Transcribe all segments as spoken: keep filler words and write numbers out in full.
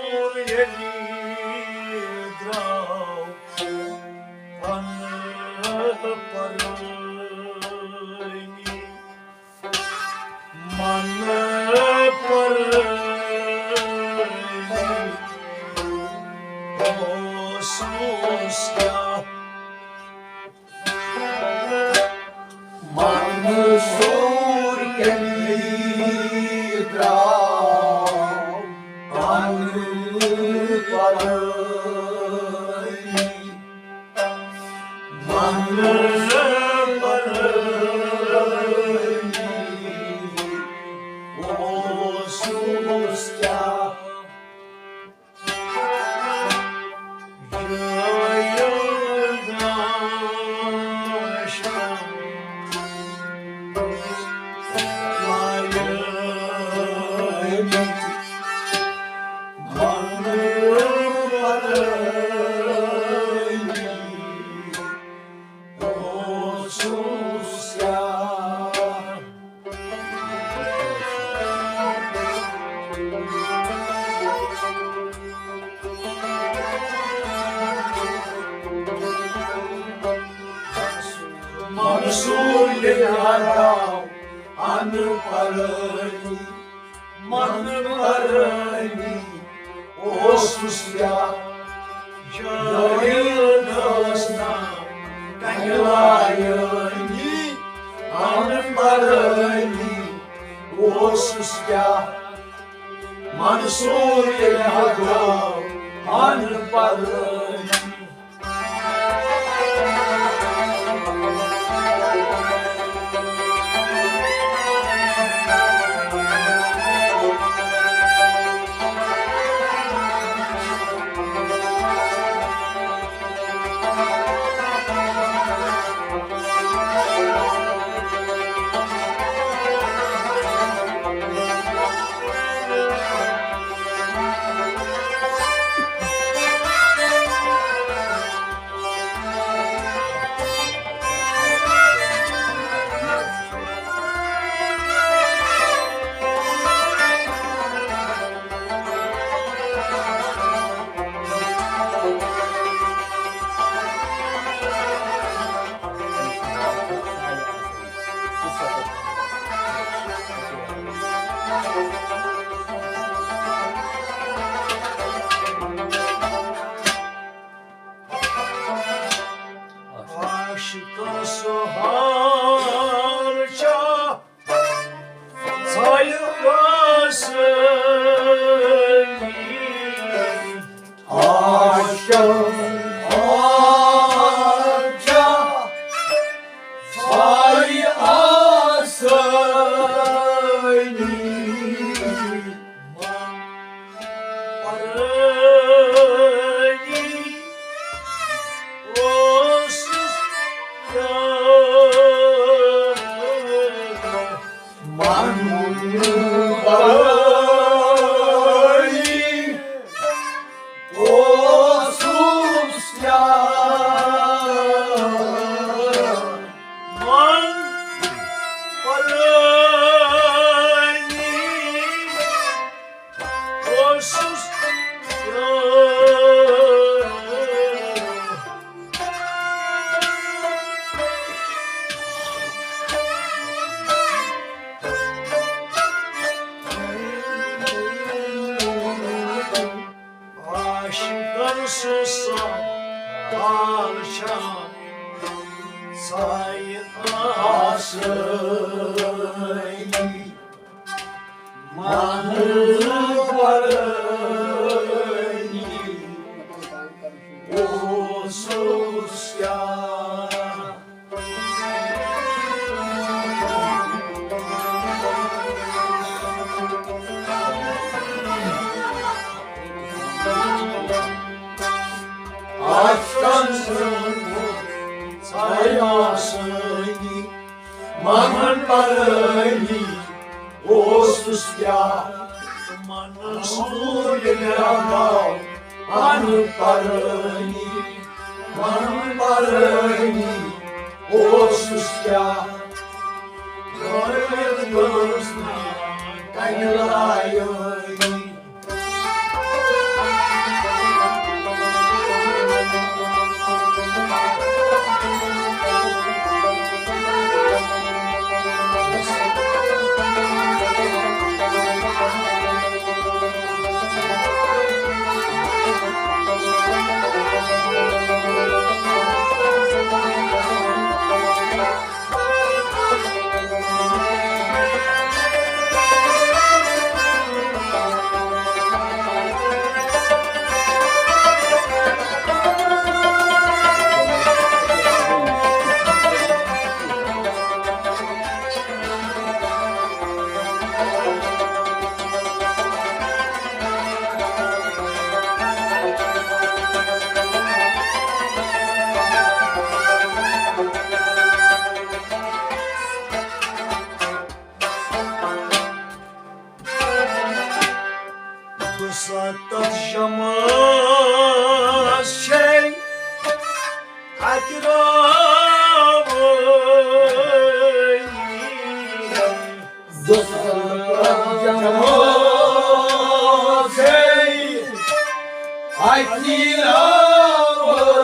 ییٚلہِ درٛاو پنہٕ پرٲنی، منہٕ پرٲنی اوسُس کیٛاہ۔ منصور ییٚلہِ درٛاو پنہٕ پرٲنی، منہٕ پرٲنی اوسُس کیٛاہ۔ منصور ییٚلہِ درٛاو پنہٕ پرٲنی، منہٕ پرٲنی اوسُس کیٛاہ۔ جٲہِل ٲس نا کنہِ لایٲنی، منہٕ پرٲنی اوسُس کیٛاہ۔ منصور ییٚلہِ درٛاو پنہٕ پرٲنی۔ عاشقن سُہ حال چھا ژھایہِ آسٲنی۔ عاشقن حال چھا ژھایہِ آسٲنی۔ پرٲنی اوسُس یاد۔ من پرٲنی اوسُس یاد۔ من پرٲنی اوسُس یاد۔ عاشقن سُہ سوال چھا ژھایہِ آسٲنی۔ من پرٲنی اوسُس کیٛاہ۔ عاشقن سُہ سوال چھا ژھایہِ آسٲنی۔ من پرٲنی اوسُس کیٛاہ۔ منصور ییٚلہِ درٛاو پنہٕ پرٲنی۔ من پرٲنی اوسُس کیٛاہ۔ غٲرت ٲس نا کنہِ لایٲنی۔ شمس چھے اتہِ راوٲنی۔ دوستن جماعت ہے اتی راوانی۔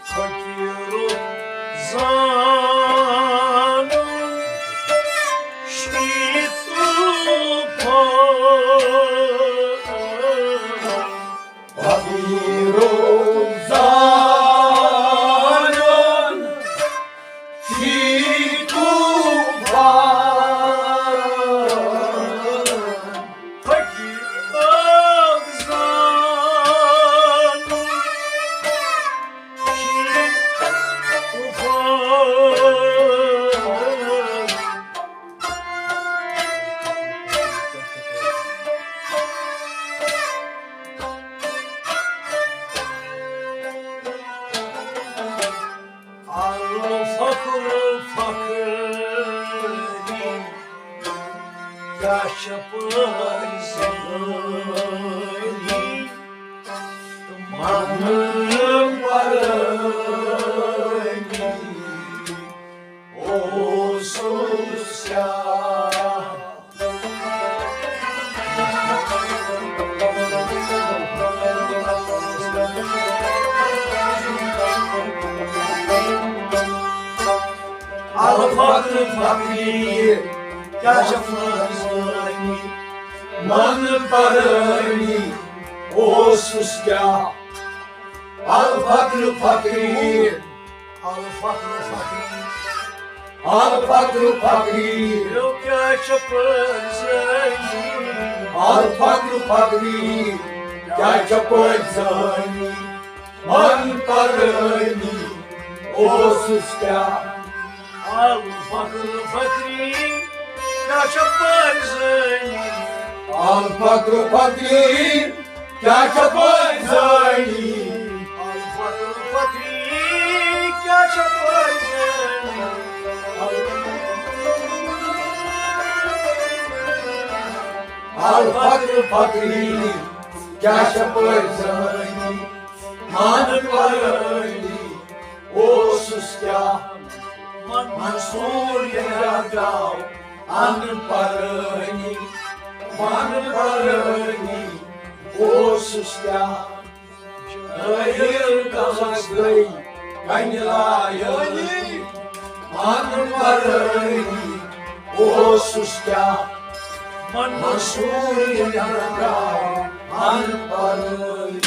فقیرو زانو شی طوفان۔ فقیرو زانو شی طوفان۔ فقیرو زانو شی طوفان۔ الفقر فقری، کیٛاہ چھِ پٲرۍ زٲنی؟ من پرٲنی اوسُس کیٛاہ؟ الفقر فقری، کیٛاہ چھِ پٲرۍ زٲنی؟ من پرٲنی اوسُس کیٛاہ؟ الفقر فقری۔ الفقر فقری۔ الفقر فقری۔ یو کیٛاہ چھِ پٲرۍ زٲنی؟ الفقر فقری۔ کیٛاہ چھِ پٲرۍ زٲنی؟ من پرٲنی اوسُس کیٛاہ؟ الفقر فقری، کیٛاہ چھِ پٲرۍ زٲنی؟ الفقر فقری، کیٛاہ چھِ پٲرۍ زٲنی؟ الفقر فقری، کیٛاہ چھِ پٲرۍ زٲنی؟ الفقر فقری، کیٛاہ چھِ پٲرۍ زٲنی؟ من پرٲنی اوسُس کیٛاہ؟ منصور ییٚلہِ درٛاو ان پرٲنی، من پرٲنی اوسُس کیٛاہ؟ جٲہِل کس گٔے کنہِ لایٲنی، من پرٲنی اوسُس کیٛاہ؟ منصور ییٚلہِ درٛاو ان پرٲنی۔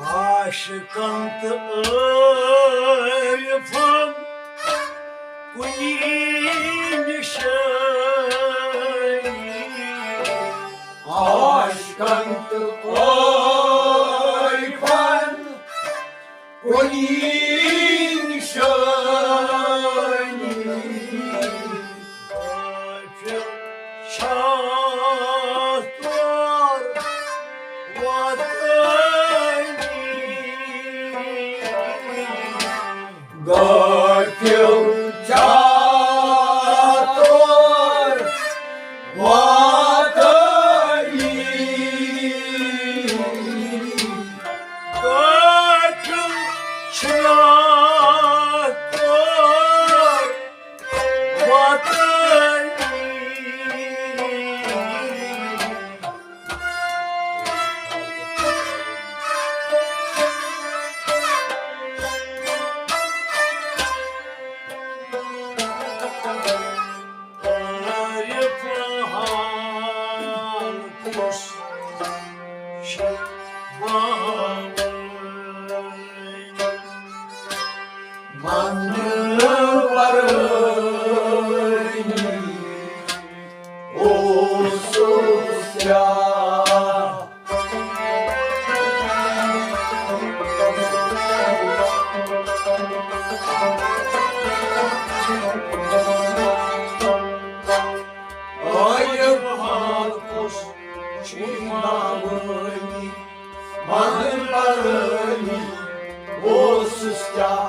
عاشقن تہٕ عٲرفن کُنی نِشٲنی۔ عاشقن تہٕ عٲرفن کُنی نِشٲنی۔ غافل چھا تور واتٲنی۔ غافل چھا تور واتٲنی۔ غافل چھا تور واتٲنی۔ کیٛاہ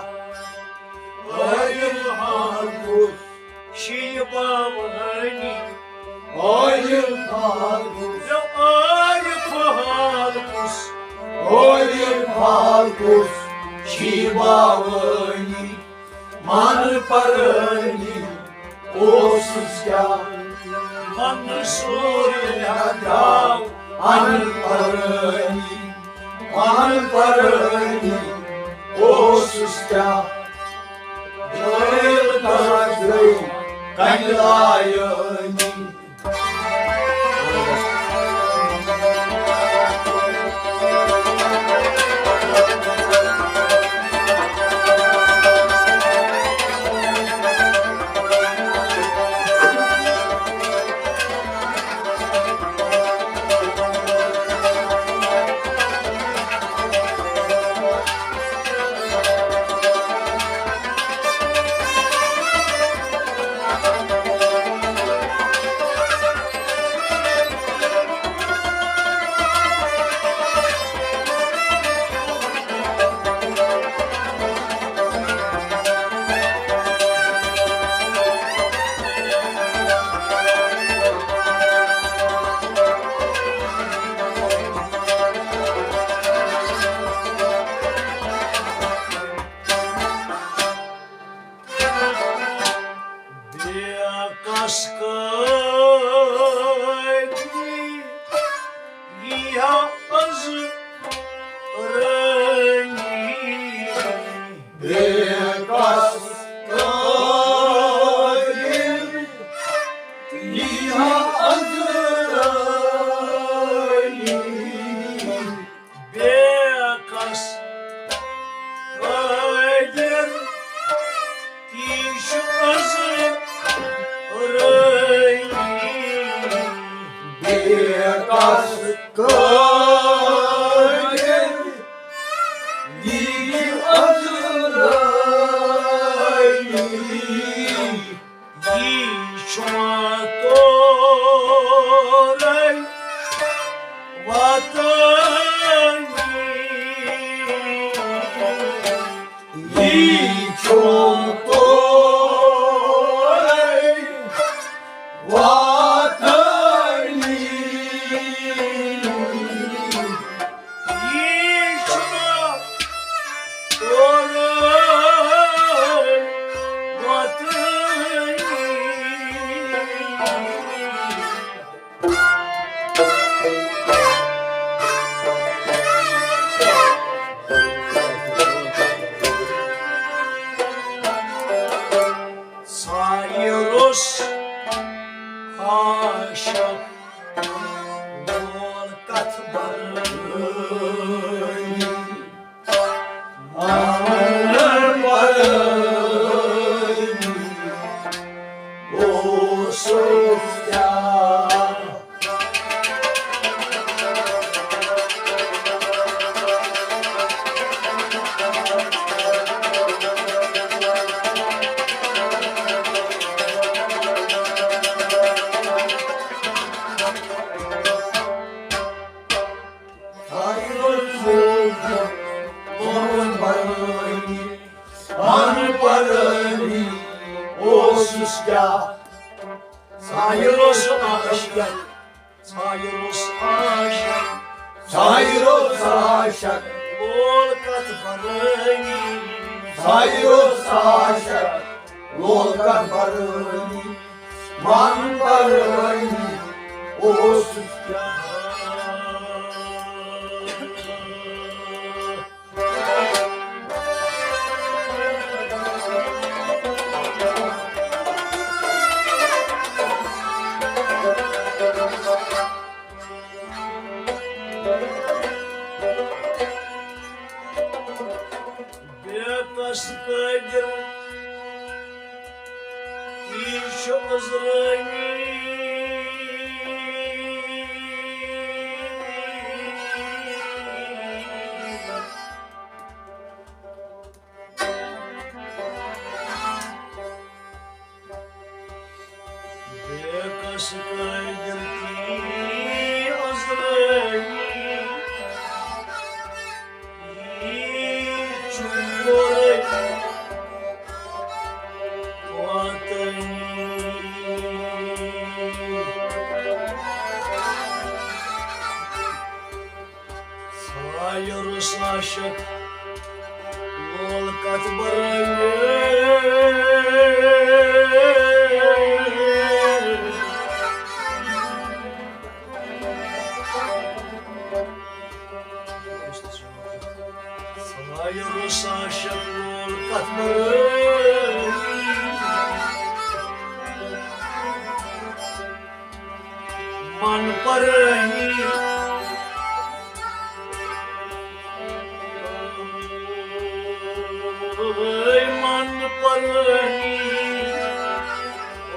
عٲلِم حال کُس چھِ یہِ باوٲنی؟ عٲلِم حال کُس؟ عٲلِم حال کُس؟ عٲلِم حال کُس چھِ یہِ باوٲنی؟ من پرٲنی اوسُس کیٛاہ؟ منصور مےٚ درٛاو ان پرٲنی، ان پرٲنی اوسُس کیٛاہ؟ جٲہِل کتھ گٔے کنہِ لایٲنی۔ بے کس قٲدی یی ہا از رٲنی۔ بے کس قٲدی یی ہا از رٲنی۔ بے کس قٲدِر، تی چھُ از رٲنی۔ بے کس قٲدِر، تی چھُ از رٲنی۔ یی چھُ تورے وطنی، یی چھُ تورے وطنی۔ یی چھُ تورے وطنی۔ سایہِ روٚس عاشق وول کتھ برٲنی۔ آنگن برٲنی اوسُس کیٛاہ؟ آنگن برٲنی، آنگن برٲنی اوسُس کیٛاہ؟ سایہِ روٚس عاشق، سایہِ روٚس عاشق، سایہِ روٚس عاشق وول کتھ برٲنی۔ سایہِ روٚس عاشق وول کتھ برٲنی۔ من برٲنی اوسُس کیٛاہ؟ بے کس قٲدِر، یی چھُ عذرٲنی۔ بے کس قٲدِر، یی عذرٲنی۔ یی چھُ سا شکول کتھ پرٲنی، من پرٲنی، من پرٲنی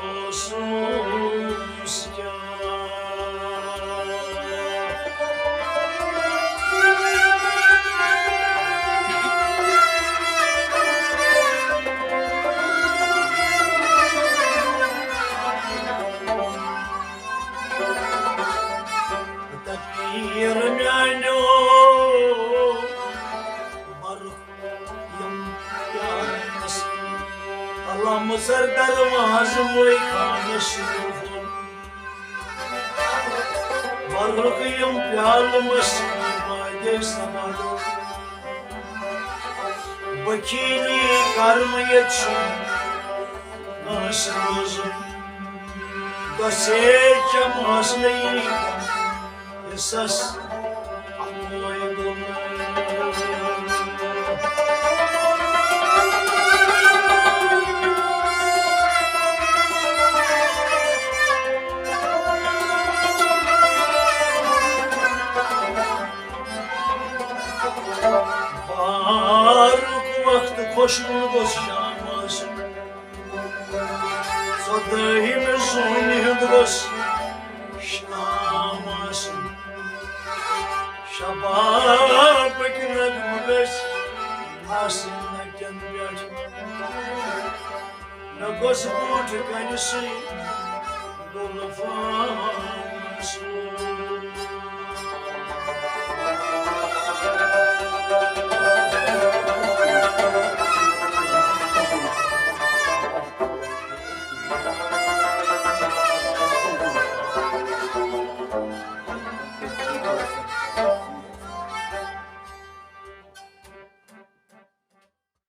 اوسُس کیٛاہ۔ تقدیر میانیو، برُک یم پیارس، علم سر دروازٕ وٲے خانس شروع۔ برُک یم پیالہٕ مس بادے سوال۔ بخیلی کرم یت چھُ کٲنٛسہِ روزُن۔ گژھے چم حاصلٕے حصس اکوے گوٚمُت۔ بارُک وقت خۄشوُن گوٚژھ شام آسُن۔ ژۄدٲہِمہِ زوٗنہِ ہُنٛد گوٚژھ شام آسُن۔ شبابٕکۍ نغمہٕ گٔژھۍ آسٕنۍ نَٹٮ۪ن پٮ۪ٹھ۔ مےٚ گوٚژھ برٛونٛٹھ کنہِ سٕے گُلفام